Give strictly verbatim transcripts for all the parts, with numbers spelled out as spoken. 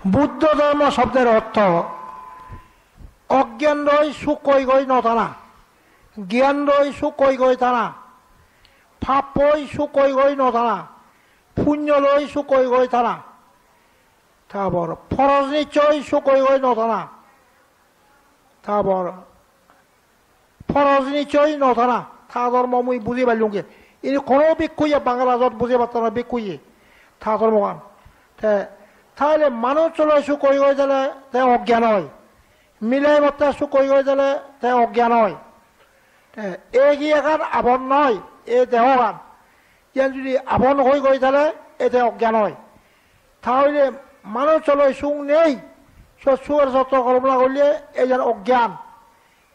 Buddho dhormo shobdor ortho, ogyan loi suk hoi hoi no thana, gyan loi suk hoi hoi thana, pap loi suk hoi hoi no thana, punyo loi suk hoi hoi thana, tar por poroj nichoi suk hoi hoi no thana, tar por poroj nichoi no thana, ta dhormo mui buji pailunge. Ini kono bhikkhuye Bangalajot buji patto na bhikkhuye ta dhormogan. Te, tahole manuj loi suk hoi hoi thale te ogyan oi. Milai motte suk hoi hoi thale te ogyan oi. Te, ei giyegan abon noi, ei dehogan. Iyan judi abon hoi hoi thale, ei te ogyan oi. Tahole manuj loi suk nei, sot suger sotto kolpona golle, iyan ogyan.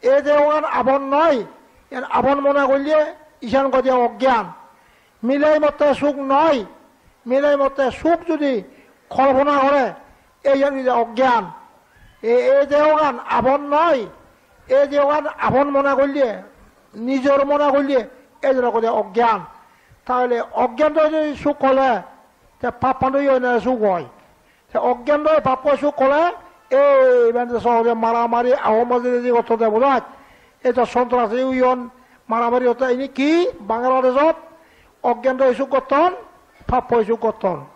Ei dehogan abon noi, iyan abon mone golle, iyan gode ogyan. Milai motte suk noi, milai motte suk judi kolpona gore, iyan gode ogyan. Ei, ei dehogan abon noi, ei dehogan abon mone golle, nijor mone golle, iyan gode ogyan. Tahole ogyan loi judi suk hole, te pappan loi ne suk oi. Te ogyan loi pap loi suk hole, ei, iben je sohoje maramari, aho majire je gotton de bodoi. Ei to sontrasi oyon, maramari otte, ini hi Bangladeshot ogyan loi suk gotton, pap loi suk gotton.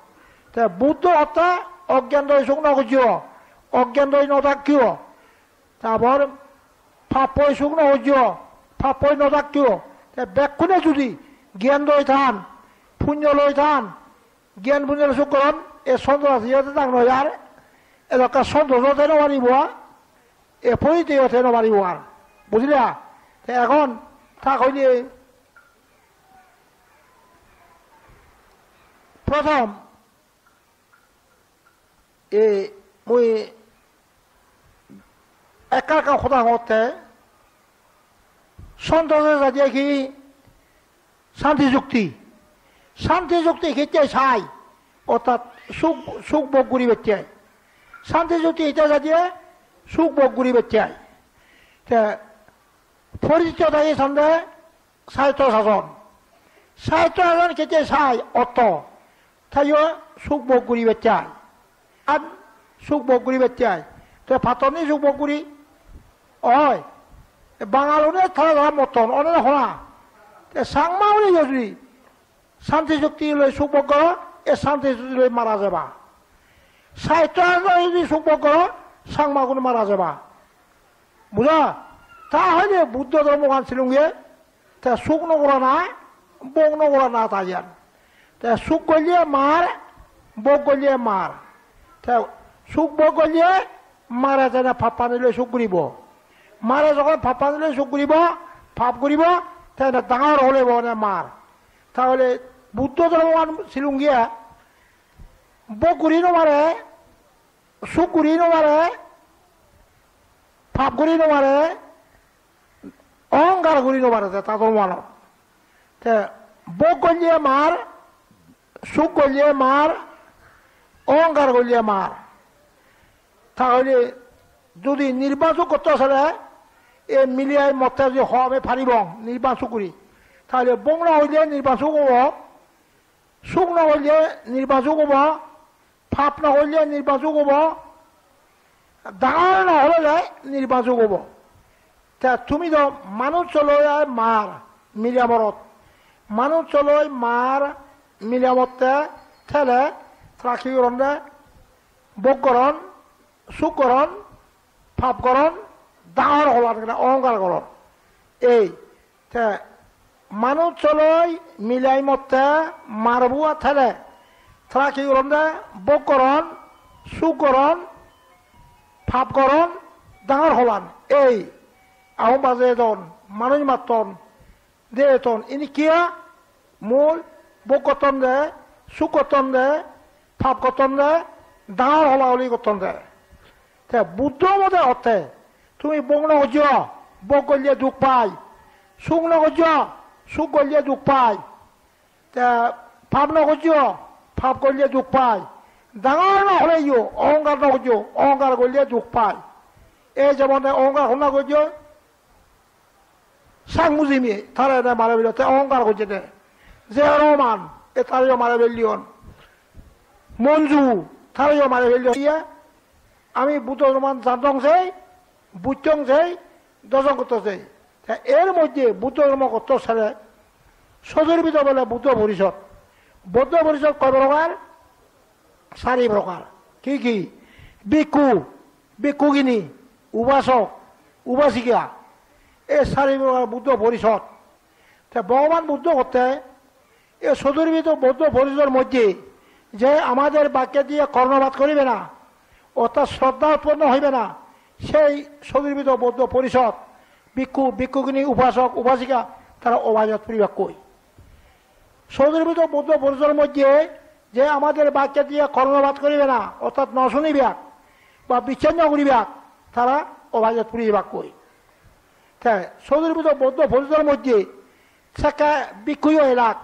Te Buddho hotte ogyan loi suk no gojjo, ogyan loi no thakkiyo. Tar por pap loi suk no gojjo, pap loi no thakkiyo. Te bekkune judi gyan loi than, punyo loi than, gyan punyo loi suk goron, ei sontrasi otte thak noi ar, edokke sontrasi otte no paribo ar, ei poritragi otte no paribo ar. Bujile? Te egon ta hoide prothom e mui ekka ekka hoda hongotte, sontrasi jadiye hi santi chukti. Santi chukti hitte sai, ortat suk, suk bhog guribatte ai. Santi chukti hitte jadiye suk bhog guribatte ai. Te porichoi dagi sande sahitto sajon. Sahitto sajon hitte sai, orto. Taiyo suk bhog guribatte ai. Ar suk bhog guribatte ai. Te patton ni suk bhog guri? Oi. Bangalune tara tara motton, one hona. Te Changmaune jodi santi chukti loi suk bhog goro, e santi chukti loi mara jeba. Sahitto jodi suk bhog goro, Changmagun mara jeba. Bujo? Ta hoide Buddho dhormogan silunge, te suk no gorana, bhog no gorana ta iyan. Te suk golle mar, bhog golle mar. Te suk bhog golle mare jene pappani loi suk guribo. Mare jokkon pappani loi suk guribo, pap guribo, te ene dangor hole bo ene mar. Tahole Buddho dhormogan silunge, bhog guri no mare, suk guri no mare, pap guri no mare, ohongkar guri no mare te ta dhormoanot. Te bhog golle mar, suk golle mar, ohongkar golle mar. Tahole jodi nirban suk gotte sele, e milai motte jodi hom e paribong nirban suk guri, tahole bhog no golle nirban suk obo, suk no golle nirban suk obo, pap no golle nirban suk obo, dangor no hole nirban suk obo. Te tumi do manuj loi ai mar, milai morot. Manuj loi mar, milai motte thele tara hi goronde, bhog goron, suk goron, pap goron, dangor holan ekkena ohongkar goron. Ei, te manuj loi milai motte mar bua thele, tara hi goronde, bhog goron, suk goron, pap goron, dangor holan. Ei, ahom baje don, manuj matton, de ton, ini kiya? Mui bhog gotton de, suk gotton de, pap gotton de, dangor hola holi gotton de. Te Buddho mode hotte, tumi bhog no gojjo, bhog golle duk pai. Suk no gojjo, suk golle duk pai. Te pap no gojjo, pap golle duk pai. Dangor no holeyo, ohongkar no gojjo, ohongkar golle duk pai. Ei jemon te ohongkar honna gojjo, Changmujimi, tare ene mare peleyon, te ohongkar gojje de. Je Roman, e tareyo mare peleyon. Monju, tareyo mare peleyon. Iye, Ami Buddho dhormo jandong sei, bujjong sei, dojon gotto sei. Te er moddhe Buddho dhormo gotto sele, sodurbidho bole Buddho porisod. Buddho porisod koi prokar? Sari prokar. Ki ki? Bhikkhu, bhikkhugini, upasok, upasika. Ei sari prokar Buddho porisod. Te Bhogoban Buddho hotte, ei sodurbidho Buddho porisodor moddhe je amader bakko diye kornopat koribe na, orthat shraddha utponno hoibe na, sei sodurbidho Buddho porisod, bhikkhu, bhikkhugini, upasok, upasika, tara obajot puribakkoi. Sodurbidho Buddho porisodor moddhe je amader bakko diye kornopat koribe na, orthat no sunibak ba bichchej no guribak, tara obajot puri jebakkoi. Te sodurbidho Buddho porisodor moddhe sekke bhikkhuyo elak,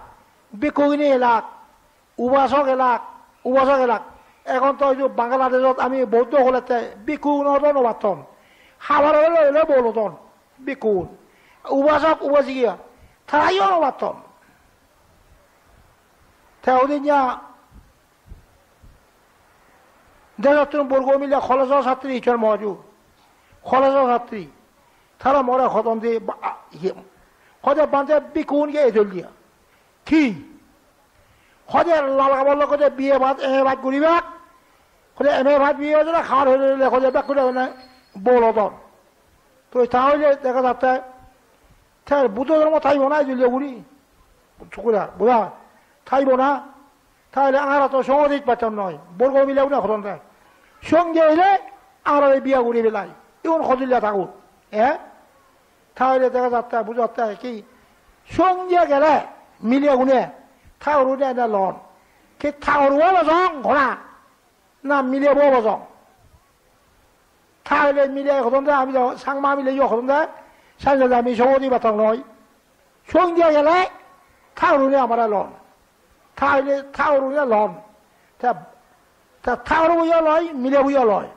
bhikkhugini elak, upasok elak, upasok elak. Ekhon to idu Bangladeshot ami Buddho holette bhikkhugun odo no patton. Habar ole ole bolodon bhikkhugun. Upasok, upasika, tarayo no patton. Te udin ya dejottun borgo mile college-o satri, icchor moju. College-o satri. Tara more hodon de ba-, a, iye. Hode bhante bhikkhugun ge edol diya. Ki? Hode lal gabor lok hode B A pass, M A pass guribak. Hode M A pass, B A pass hode khar hole hode bekkune hode bolodon. To tahole dega jatte te Buddho dhormo thaibo na, ejullo guri. Sukura, buda, thaibo na. Tahole angara to songho oi patton noi. Borgo mile une hodon de. Songho oile angara biya guri belai. Igun hodilla thakur. Eh? Tahole dega jatte, buja jatte ki? Songho gele mile une, thakur une ene lon. Ki thakur une lon hona? Na milebo bojong? Tahole mile hodon de, ami do Changma mile yo hodon de, sai je ami songho oi patton noi. Songho gele thakur une amare lon. Tahole thakur une lon. Ta, ta thakur uyo loi, milebo uyo loi.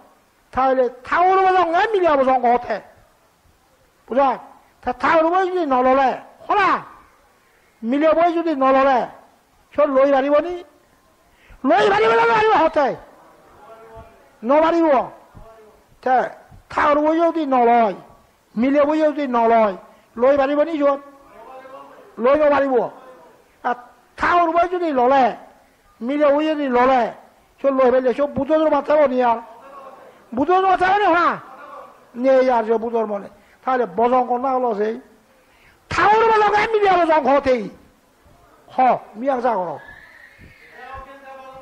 Tahole thakur bojong na mile bojong hote? Buja? Ta thakur ubo judi no lole, hona? Milebo judi no lole, so loi paribo ni? Loi paribo na no paribo hote? No paribo. Te thakur ubo judi no loi, milebo judi no loi, loi paribo ni jot? Loi no paribo. Ar thakur ubo judi lole, milebo judi lole, so loi pele so Buddho dhormo thebo ni ar? Buddho dhormo thebo ni hona? Nei ar so Buddho dhormo nei. Tahole bojong honna olo sei? Thakur bojong na mile bojong hote? Ho, miyang sa goro.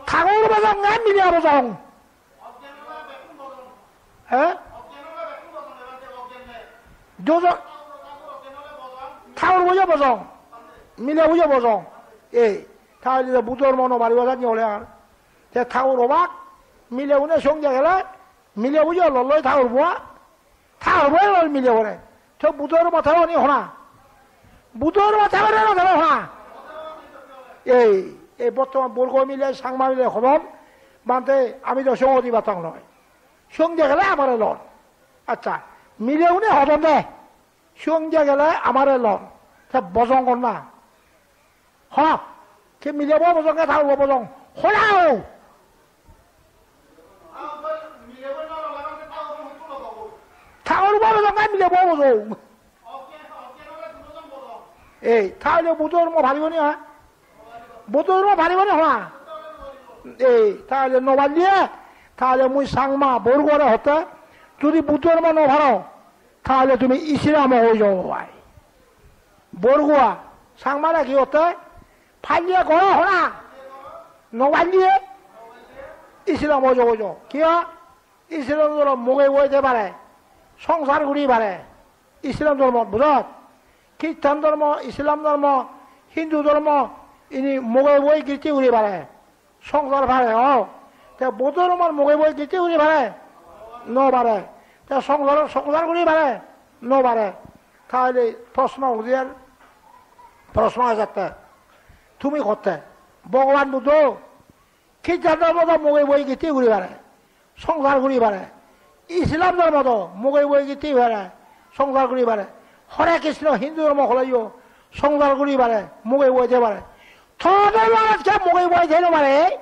Thakur bojong na mile bojong? He? Jojo, thakur ubo yo bojong, milebo yo bojong. Ei, tahole Buddho dhormo no paribo jani ole ar. Te thakur obak, mile une songho gele, milebo yo loloi thakur ubo. Thakur ubo loi milebore. To Buddho dhormo thebo ni hona? Buddho dhormo thebo ni no thebo hona? Ei, ei bottoman borgo mile, Changma mile hodon, bhante ami do songho oi patton noi. Songho gele amare lon. Accha, mile une hodon de. Songho gele amare lon. Ta bojong honna? Ho, ke milebo bojong na thakur ubo bojong? Hona o? Thakur ubo bojong na milebo bojong? Ei, tahole Buddho dhormo paribo ni, ha? Buddho dhormo paribo ni, hona? Ei, tahole no parile, tahole mui Changma borgore hotte, judi Buddho dhormo no paro, tahole tumi Islam oi jabo bhai. Borgua, Changmare hi hotte? Palle goro hona? No palle? Islam oi jo, oi jo. Kiya? Islam dhormo mogei boi de pare. Songsar guri pare. Islam dhormo, bujot? Christian dhormo, Islam dhormo, Hindu dhormo, ini mogei boi girti guri pare. Songsar pare, o. Te Buddho dhormor mogei boi girti guri pare? No pare. Te songsar, songsar guri pare? No pare. Tahole proshno uder, proshno ejatte. Tumi hotte? Bhogoban Buddho, Christian dhormo do mogei boi girti guri pare, songsar guri pare. Islam dhormo do mogei boi girti pare, songsar guri pare. Hare Krishna Hindu dhormo holeyo songsar guri pare, mogei boi de pare. To dhormo manuj ke mogei boi de no pare?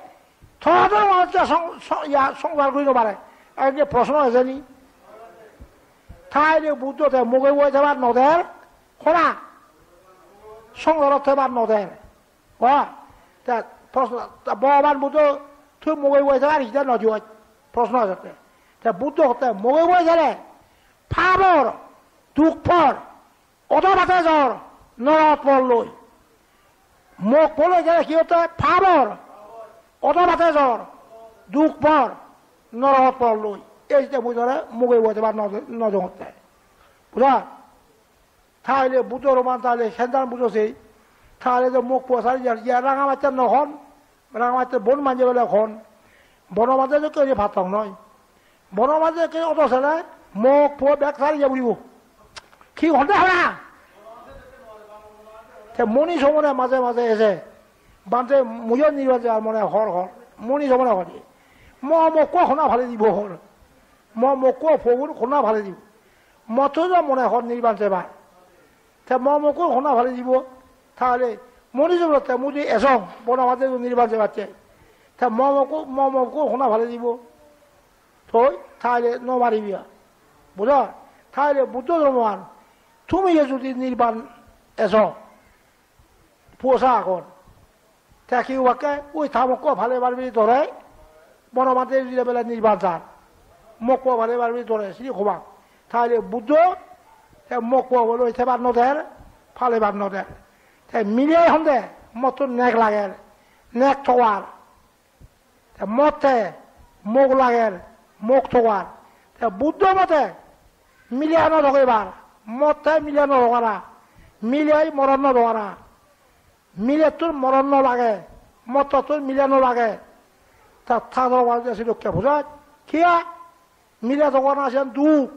To dhormo manuj ke song-, so-, ya, songsar guri no pare? Age proshno ejeni? Taile Buddho te moge moge thebar no der, hona? Songsarot thebar no der. Wa, te proshno, te Bhogoban Buddho tui moge moge thebar hide no jiyot? Proshno ejette. Te Buddho te moge moge thele, pap or, duk por, odhopate jor, norogot por loi. Mok pole gele hi hotte? Pap or, odhopate jor, duk por, norogot por loi. Ei je mui tore moge moge thebar no, no jongotte. Buja? Taile Buddho roman taile sendan bujo sei. Taile je mok po sari jar, ya ranga maccha no hon. Ranga maccha bon manje bele hon. Bono manje je kere patong noi. Bono maje ke odo sele, mok po bek sari je puribo. Ki honde hora? Te moni somone maje maje eje. Bhante muiyo nirban jebar mone hor hor. Moni somone hor. Mo mokko hona phale dibo hor. Mo mokko pogun hona phale dibo. Mo to jo mone hor nirban jebar. Te mo mokko hona phale dibo. Tale moni somone te mui esong, bono maje nirban jebatte. Te mo mokko, mo mokko hona phale dibo. Toi, taile no maribi ar. Bujo? Taile Buddho dhormoan, tumi je judi nirban ejo, puosa agon. Te hi obakke, ui ta mokko phale bar bili dore, bono manje judi bele nirban jar. Mokko phale bar bili dore, sini hobak. Taile Buddho, te mokko loi thebar no der, phalebar no der. Te mile honde, mottun nek lager, nek togar. Te motte mok lager, mok togar. Te Buddho mote mile no togebar, motte mile no togara, mile moron no togara. Milettun moron no lage, mottottun mile no lage. Ta, ta togar je sidokke bujat. Kiya? Mile togana siyan duk,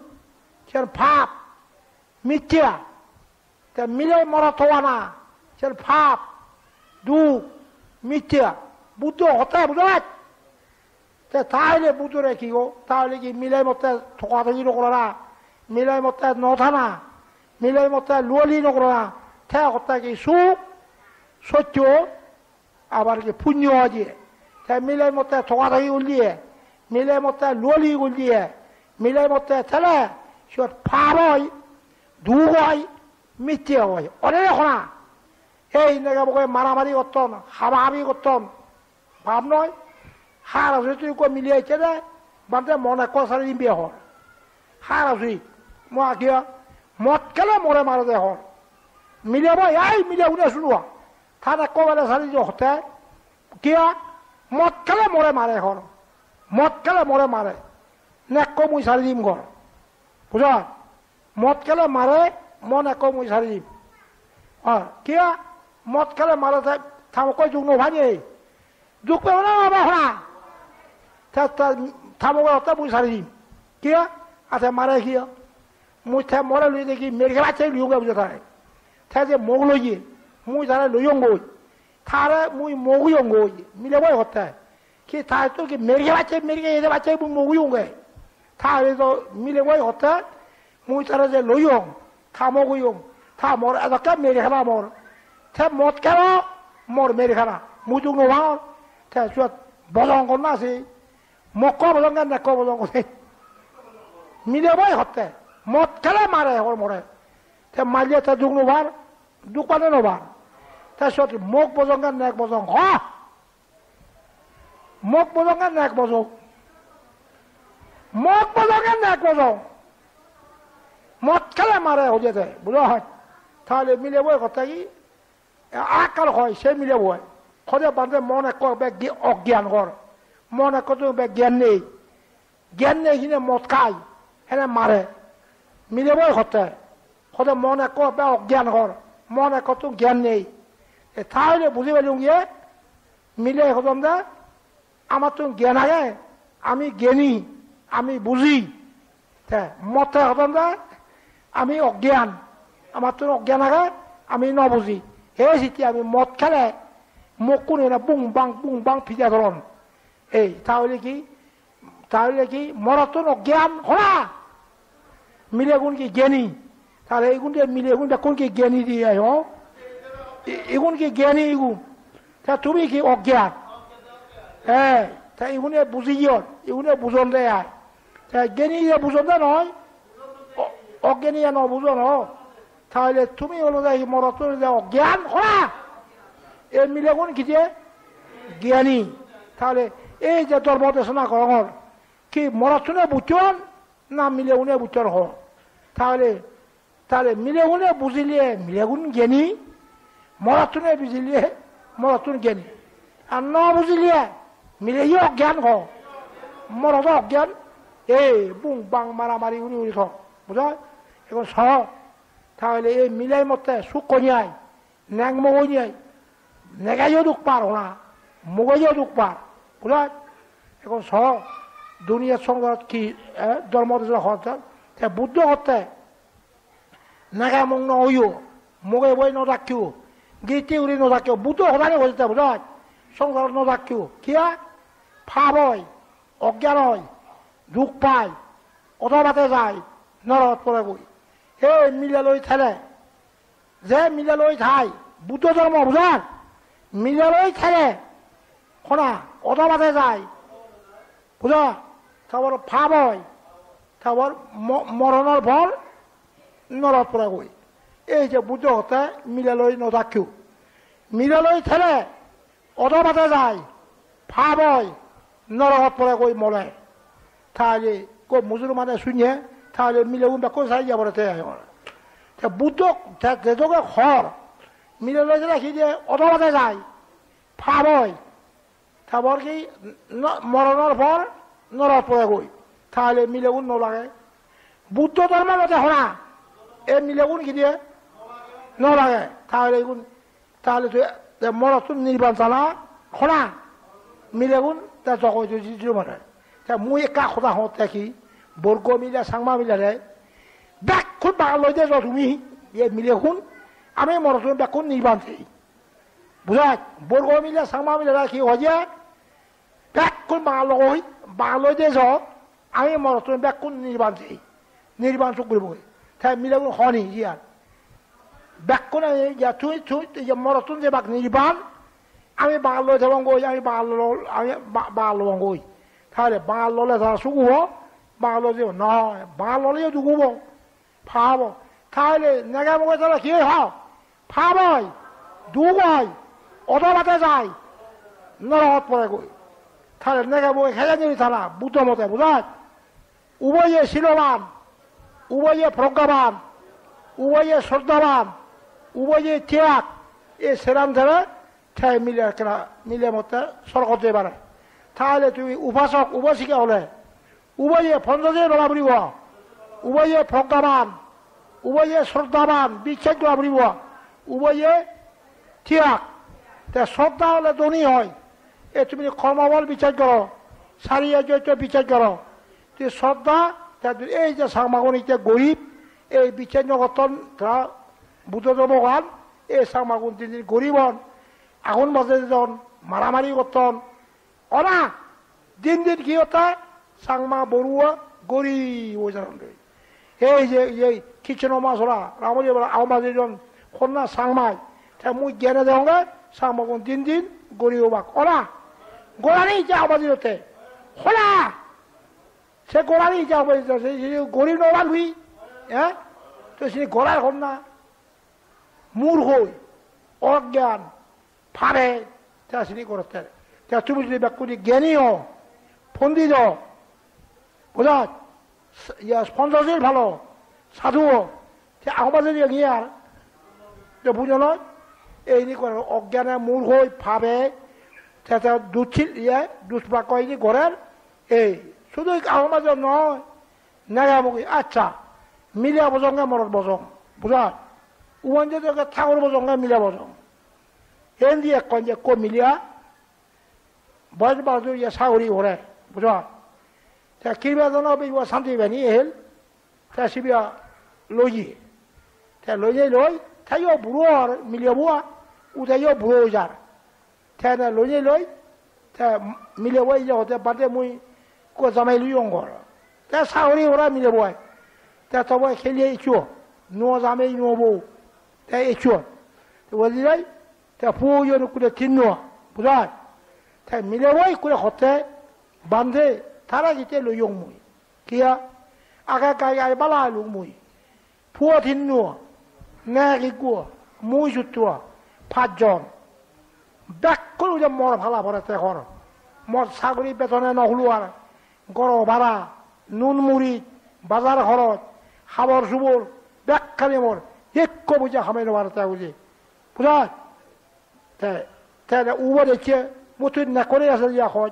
siyan pap, micche. Te mile morot togana, siyen pap, duk, micche. Buddho hotte bujo paj? Te taile Buddhore hi go? Taile hi mile motte toga togi no gorana, mile motte no thana, mile motte luoli no gorana, te hotte hi suk, sotto, abar hi punyo oye. Te mile motte toga togi gulliye, mile motte luoli gulliye, mile motte thele, siyot pap oi, duk oi, micche oi. Onene hona. Ei nege boge maramari gotton, habahabi gotton. Pap noi? Hara suri tui ekko mile ecche de, bhante mon ekko sari dim be hor. Hara suri, mo akiya, mot khele more mare de hor. Mile bo, ei mile une suno. Than ekko bele sari jo hotte. Kiya? Mot khele more mare hor. Mot khele more mare. Nekko mui sari dim gor. Bujo? Mot khele mare, mon ekko mui sari dim. Ah, kiya? Mot khele mare te ta mokko duk no pani. Duk pebo na, baba, hona. Te, te, ta mokko hotte mui sari dim. Kiya? Ate mare kiya? Mui te more loi degi, merge bacche loyonge bujo tare. Te je mok loye, mui tare loyongoi. Tare mui mok oyongoi. Mile boi hotte. Ki tare to ki merge bacche, merge ede bacche mui mok oyonge. Tare to mile boi hotte, mui tare je loyong, ta mok oyong, ta mor edokke merge hana mor. Te mot khelo, mor merge hana. Mui duk no pangor. Te suot bojong gor na se. Mokko bojong ge nekko bojong gor. Mile boi hotte. Mot khele mare hor more. Te malle te duk no par, duk pane no par. Te sot mok bojong ge nek bojong. Ho! Mok bojong ge nek bojong. Mok bojong ge nek bojong. Mot khele mare hoye te. Bujo hoj? Tale mile boi hotte hi? E, akkal hoi, se mile boi. Hode bhante mon ekko be gi-, ogyan gor. Mon ekko tun be gyan nei. Gyan nei hine mot khai, hene mare. Mile boi hotte. Hode mon ekko be ogyan gor. Mon ekko tun gyan nei. E, tale buji pelung ye, mile hodon de, amattun gyan age, ami gyani, ami buji. Te motte hodon de, ami ogyan, amattun ogyan age, ami no buji. He sitte ami mot khele, mokkun ene bung bang, bung bang pija doron. Ei, tahole ki? Tahole ki? Morottun ogyan, hona? Milegun ki gyani? Tale igun de mile, igun bekkun ki gyani de ai, ho? I-, igun ki gyani igun? Ta tumi ki ogyan? Eh, ta igune bujiyon, igune bujon de ai. Te gyani ye bujon de noi? O-, ogyani ye no bujon o? Tahole tumi olode hi morotto olode ogyan, hora? E milegun hi de? Gyani. Tahole ei je dhormo desona gorongor, hi morottune bujjon na milegune bujjon ho? Tahole Tale milegune bujile milegun gyani, morottune bujile morottun gyani. Ar no bujile mileyo ogyan ho, morodo ogyan. Ei bung bang maramari guri guri tho. Bujho? Egon so. Tale ei milei motte suk koni ai, neng mogo ni ai. Negeyo duk par hona, mugeyo duk par. Bujho? Egon so. Duniyar songsarot hi, eh, dhormo desona hotte. Te Buddho hotte. Nege mung no oiyo, muge boi no dakkiyo, gitti guri no dakkiyo. Buddho hodani hoide te bujho? Songsarot no dakkiyo. Kiya? Pap oi, ogyan oi, duk pai, odobate jai, norogot poregoi. He mile loi thele, je mile loi thai, Buddho dhormo bujhor, mile loi thele, hona, odobate jai, bujho? Tar por pap oi, tar por mo-, moronor por norogot poregoi. Ei je Buddho hotte mile loi no dakkiyo. Mile loi thele odobate jai, pap oi, norogot poregoi mole. Tale ko mujurmane sunye, tale milegun bekkun sai jabore te ai ore. Te Buddho te, te doge hor, mile loi thele hi de odobate jai, pap oi, Tar por hi no-, moronor por norogot poregoi. Tale milegun no lage. Buddho dhormo mote hona, e milegun hi de? No lage. Tale igun, tale to, te morottun nirban jana hona, milegun te jogoi to ji-, ji mare. Te mui ekka hoda hong te hi, Borgo mile, Changma mile re, bekkun bagal loi de jo tumi, e milegun, ami morottun bekkun nirban jei. Bujho? Borgo mile, Changma mile ra hi hoye? Bekkun bagal logoi, bagal loi de jo, ami morottun bekkun nirban jei. Nirban suk guribo. Te milegun honi jiyan. Bekkun ami ya tui, tui, tui ya morottun jebak nirban, ami bagal loi thebong goi, ami bagal lo-, ami ba-, bagal lobong goi. Tale bagal lole tara suk obo, bagal loi jebo. No, bagal lole yo duk obo. Pap o. Tale nege muge tale hi oi ho? Pap oi, duk oi, odobate jai, norogot poregoi. Tale nege muge hejani tara, Buddho mote, bujho? Uboye siloban, uboye proggaban, uboye sroddhaban, uboye tyag, e seran tare te mile ekkena, mile motte sorgot jei pare. Tale tumi upasok, upasika ole, uboye Ponchosil bela puribo, uboye proggaban, uboye sroddhaban, bichchej gora puribo, uboye tyag. Te sroddha ole dhoni oi. E tumi kormobol bichchej goro, sari ojjo bichchej goro. Tui sroddha, te tui ei je Changmagun icche gorib, ei bichchej no gotton, tara Buddho dhormogan, ei Changmagun din din gorib on, agun bajei dedon, maramari gotton. Ona, din din hi otte? Changma Borua gorib oi jadon de. Ei je, ei Krishna Masora, Ramori Bala, Ahom Bajaron, honna Changmai. Te mui gene degonge, Changmagun din din gorib obak. Ona, gorani je Ahom Bajarotte. Hona! Se gorani je Ahom Bajarotte, se, se gorib no obak oi. Eh? To sini gorar honna. Murhoi, ogyan, pare, te sini gorotte. Te tumi jodi bekkune gyani o, pondit o, bujho? Iya, Ponchosil palo, sadhu o, te Ahom Bajaro iye ar, te bujo noi? Ei ni gore ogyane, murhoi, pape, te, te duchil iye, dusprakko ini gorer, ei, sudu Ahom Bajar noi, nege mugi, accha, mile bojong ge morot bojong, bujho? Uban jodi oge thagor bojong ge mile bojong. Endi ekkon je ekko miliya, boyos bahadur ye saguri gore, bujho? Te Kiribati no biwa santi bani ehel, te sibiya loye. Te loye loi, te yo buro ar miliya bua, ude yo buro oi jar. Te ene loye loi, te mile bua ije hote bade mui ko jamai luyong gor. Te saguri gore mile bua. Te tobo kheliye ichu, nuo jamai nuo bou. Te ichu. Te boli loi, Te puo yo ikkure tinno, bujho? Te mile boi ikkure hotte bande, tara gite loyong mui. Kiya? Age gai gai bala elung mui. Puo tinno, nek ikko, mui sutto, pajjon. Bekkun uje mor pala porette hor. Mor sagori betone no huluar. Goro bara, nun murit, bazar horoj, habor subor, bekkani mor. Ekko buja hamei no parette uje. Bujoj? Te, te de ubot ecche, mui tui nekkore ase jiya hoj.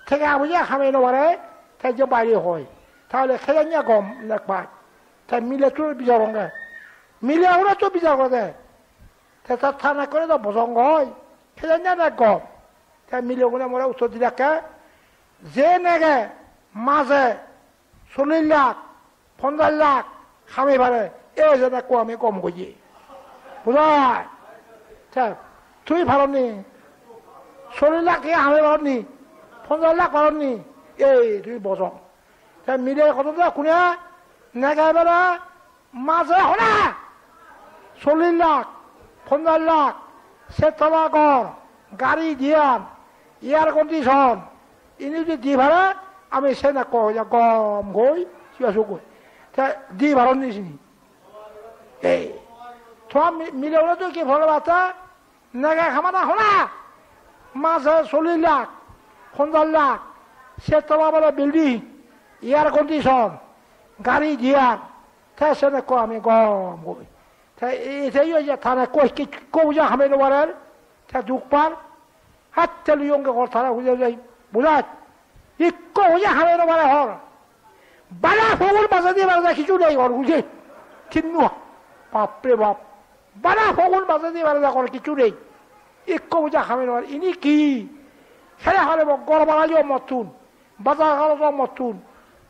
Tenga buja hamei no pare, te je baire hoi. Tahole hejanya gom nek pai. Te mile tui bijar gonge. Mile ore tui bijar gode. Te ta, ta nekkore do bojong hoi. Hejanya nek gom. Te mile gune more uttor dilakke. Je nege maje sollish lakh, ponjash lakh hamei pare, ei je nekko ami gom goye. Bujoj? Te tui paros ni? Sollish lakh tenga hamei paros ni? Ponjash lakh paros ni? Ei tui bojong. Te mile hodo de kune nege pare maje hona sollish lakh, ponjash lakh, ser tola ghor, gari diyan, air condition, ini jodi di pare, ami se nekko hoye gom goi, siya suk goi. Te di paron ni sini? Ei, toma mi-, mile ore to ki pore bata? Nege hamana hona? Maje sollish lakh, ponjash lakh, ser tola bole building, air condition, gari diyan, te se nekko ami gom goi. Te ete yo je ta nekko ikko buja hamei no parer, te duk par. Hatte luyonge hor tara huje jai. Bujaj? Ikko huje hare no bare hor. Bana fogul bajadi bajadi kichu nei hor huje. Tinnu. Bapre bap. Bana fogul bajadi bajadi hor kichu nei. Ikko huje hame no bare. Ini ki? Sere hare bo gor bana jo mottun. Bazar galo jo mottun.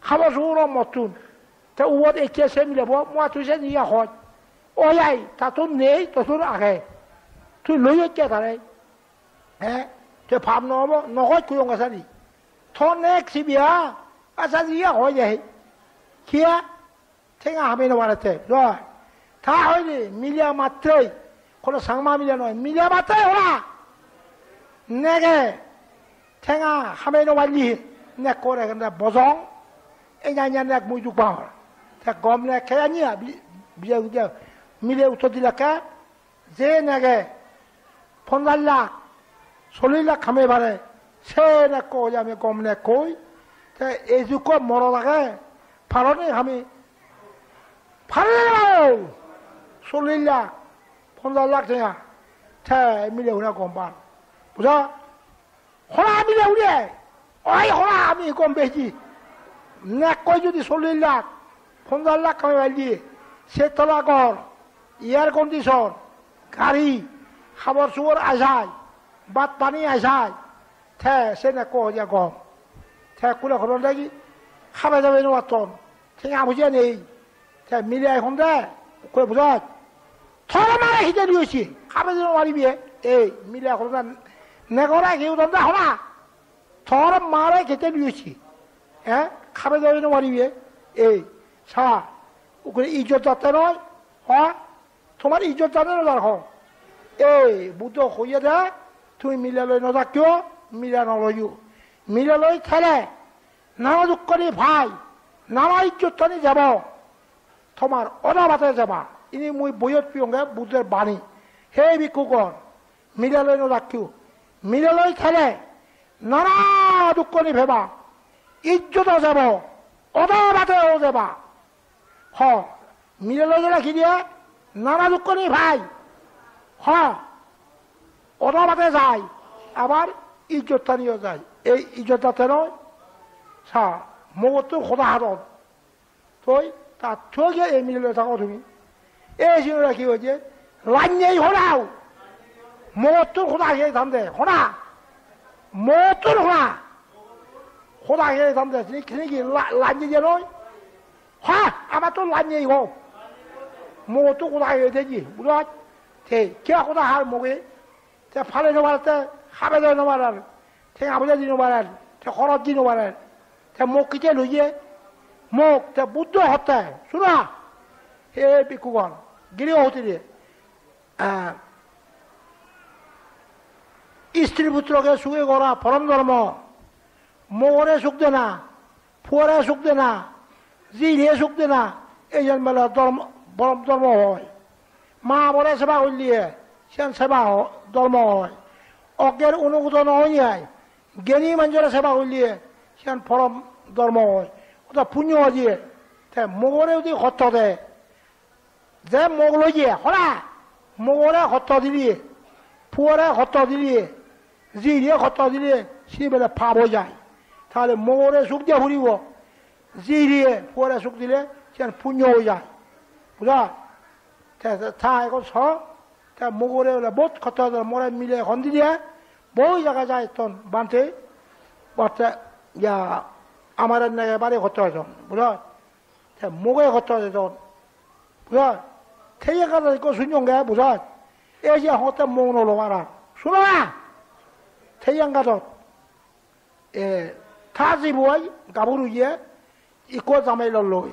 Habo suro mottun. Te uot ecche se milebo, mo tui se niya hoj. Oi ai, ta tun nei, to tun age. Tui loi ecche tare. He? Te pap no obo, no hoj kuyong asani. To nek sibiya, asani ya hoj he. Kiya? Tenga hame no barete. Loi. Ta hoide, milya matrei. Kono Changma milya noi. Milya matrei ora. Nege. Tenga hame no barli. Nek kore kende bojong. Enya enya nek mui duk pangor. Te gom nek khe anya. Bi-, biya biya. Mile uttor dilakke. Je nege ponjaj lakh, chollish lakh hamei pare, se nekko hoye ami gom nekkoi. Te ei jukko morot age, paroni hami? Paroni paro? Chollish lakh, ponjaj lakh tenga. Te mile hune gom pan. Buja? Hora mile hure. Oi hora ami gom beji. Nekkoi judi chollish lakh, ponjaj lakh kamai palle, se tola ghor, air condition, gari, habor subor ajai, bhat pani ajai, te se nekko hoye gom. Te kule horon dagi, habe jabe no patton. Tenga poije nei. Te mile ai honde, koi bujoj? Tor mare hite luyesi, habe jabe no paribe. Ei, mile ai honde, negore hi udon da hona? Tor mare hite luyesi. Eh? Habe jabe no paribe. Ei, sa, ukure ijjot jatte noi, ha? Tomar ijjot jane no jar ho. Ei, Buddho hoye de, tumi mile loi no jakkiyo, mile no loiyo. Mile loi thele, nana dukkani pai, nana ijjottani jebo. Tomar odabate jeba. Ini mui boiyot piyonge Buddhor bani. He bhikkhugon, mile loi no jakkiyo. Mile loi thele, nana dukkani peba. Ijjoto jebo, odabate o jeba. Ho, mile loi gele hi diye? Nana dukkani pai. Ho, odabate jai. Abar ijjottaniyo jai. Ei ijjot jatte noi. Sa, mogottun hoda hadon. Toi, ta toi gele ei mile loi thago tumi. Ei sinore hi hoye? Lannei honau. Mogottun hoda hi thamde, hona. Mogottun hona. Hoda hi thamde, sini, sini hi la-, lannei je noi? Ha, amattun lannei ho. Mogottun hoda hi de ji, bujoj? Te, kiya hoda har moge? Te pale no parette, habe de no parer, tenga poja di no parer, te horoj di no parer, te mok kite loye, mok te Buddho hotte, suna, he bhikkhugon, giri hotire, ah, istri putroke suge gora porom dhormo, mogore suk dena, Puore suk dena, jire suk dena, eyan bole dhormo, borom dhormo oi. Ma bore seba golle, siyan seba o-, dhormo oi. Ogger unugodon oi ai, gyani manjore seba golle, siyan porom dhormo oi. Oda punyo oi je, te mogore udi hosto de. Je mog loye, hora, mogore hosto dile, puore hosto dile, jire hosto dile, sibe bole pap oi jai. Tahole mogore suk diya puribo, jire puore suk dile, siyan punyo oi jai. Bujo? Te, te, ta egon so, te mogore bole bohut hosto dile, more mile hon dile, bohut jaga jai ton, bhante, bhante, ya, amare nege bari hosto dile, bujo? Te moge hosto dedon. Bujoj? Te iyan gadot ekko sunyonge, bujoj? Ei je hotte mog no lo para. Suno na? Te iyan gadot. E, ta jiboi gabur oye, ikko jamei loi loi.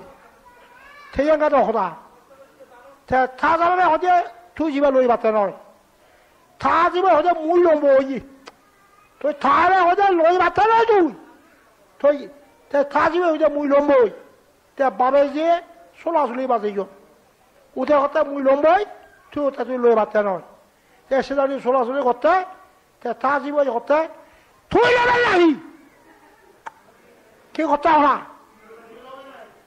Te iyan gadot hoda. Te ta jamei hoide tui jibe loi patte noi. Ta jibe hoide mui lombo oye. Tui tare hoide loi patte noi tui. Tui, te ta jibe hoide mui lombo oye. Te babe je sola soli bajeyon. Ute hotte mui lomboi, tui hotte tui loi patte noi. Te se jodi sola soli gotte, te ta jibe hotte, tui lobe nahi? Hi hotte hona?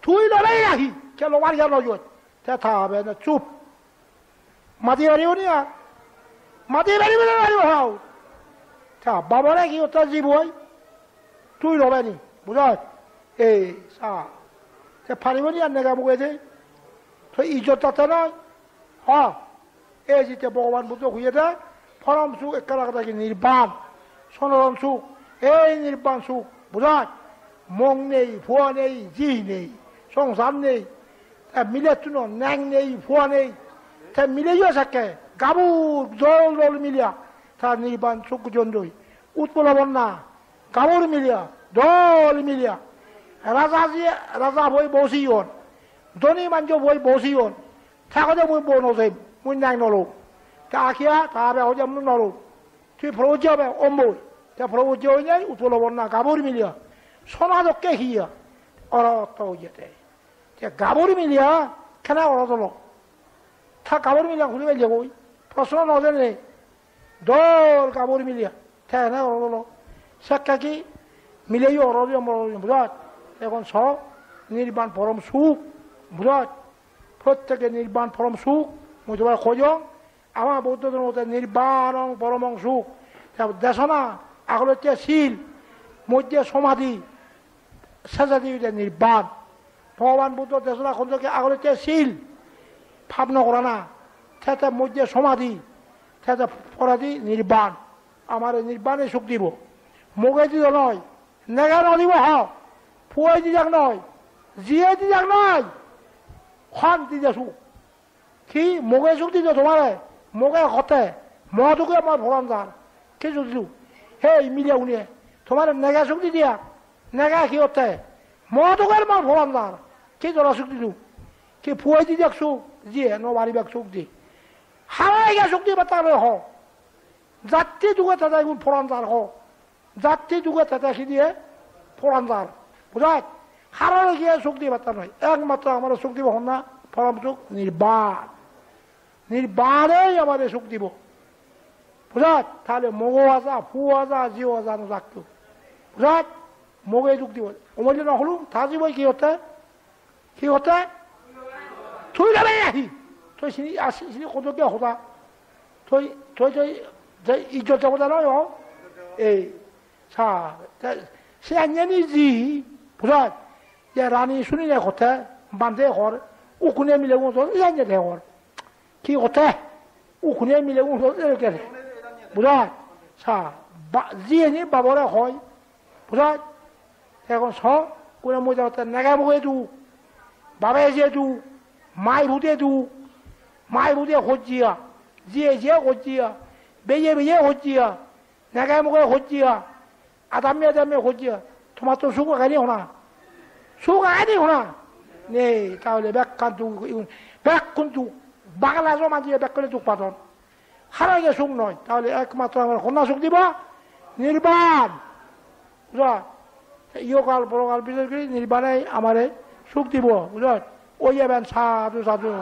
Tui lobe nahi? Ke lobar iyan oi? Te ta babe na chup. Madi paribo ni ar? Madi paribo na paribo hau? Ta babore hi hotte jiboi? Tui lobe ni, bujoj? Ei, sa. Te paribo ni ar nege muge de? To ijjot jatte noi? Ha? Ei je te Bhogoban Buddho hoyede, porom suk ekkena hoda hi nirban, sonaton suk, ei nirban suk, bujoj? Mog nei, puo nei, ji nei, songsar nei, te milettuno neng nei, puo nei, te mileyo sekke, gabur dol dol miliya, ta nirban suk gojondoi, utpolo bonna, gabur miliya, dol miliya, raja je, raja boi bojiyon, dhoni manjo boi bojiyon, ta hoide mui bo no jem, mui neng no lom. Ta akiya, ta babe hoide mui no lom. Tui probojje obe, omboi. Te probojje oinei utpolo bonna gabur miliya. Sona dokke hiya. Orotto oye te. Te gabur miliya kene orot olo? Ta gabur miliya huli palle goi. Proshno no jane. Dol gabur miliya. Te kene orot olo? Sekke hi mileyo orot oye, morot oye, bujoj? Egon so nirban porom suk, bujoj? Protteke nirban porom suk, mui tomare hojong, ama Buddho dhormote nirbanong poromong suk. Te desona agolotte sil, moddhe somadhi, sejedi oide nirban. Bhogoban Buddho desona hondokke agolotte sil, pap no gorana, te te moddhe somadhi, te te poredi nirban. Amare nirbane suk dibo. Moge dido noi, nege no dibo ho, puoi didak noi, jiye didak noi, hon dide suk. Hi moge suk dido tomare? Moge hotte, mo duge mor poran jar. Hi suk dido? Hei mile une, tomare nege suk didiya? Nege hi hotte? Mo duge mor poran jar. Hi dora suk dido? Hi puoi didak suk, jiye no paribak suk di. Hara ege suk di bata ho. Jatti duge tada igun poran jar ho. Jatti duge tete hi diye? Poran jar. Bujoj? Harore giye suk dibatte noi. Ekmatro amare suk dibo honna? Porom suk nirban. Nirbanei amare suk dibo. Bujoj? Tahole mogo aja, puo aja, jiyo aja no jakko. Bujoj? Moge duk dibo. Omolle no holung, ta jiboi hi hotte? Hi hotte? Tui lobe nahi? Tui sini, ah, si-, sini hodo ke hoda? Tui, tui, tui, je ijjot jabo da noi, o? Ei, sa, te, se anye ni ji, bujoj? Je rani sunile hotte, bhante hor, ukune mile gun so, se anye de hor. Hi hotte? Ukune mile gun so, se ke. Bujoj? Sa, ba, ji ni babore hoi. Bujoj? Egon so, kune mui degotte nege muge duk, babe je duk, mai pude duk, mai pude hojjiya, jiye jiye hojjiya, beye beye hojjiya, nege muge hojjiya, adamme adamme hojjiya. Tomattun suk age ni hona? Suk age ni hona? Nei, tahole bekkan duk, igun bekkun duk, bagala somaj iye bekkune duk padon. Hara ge suk noi, tahole ekmatro amare honna suk dibo? Nirban. Bujoj? Te iyogal porogal bises guri nirbanei amare suk dibo, bujoj? Oi eben, sadhu, sadhu.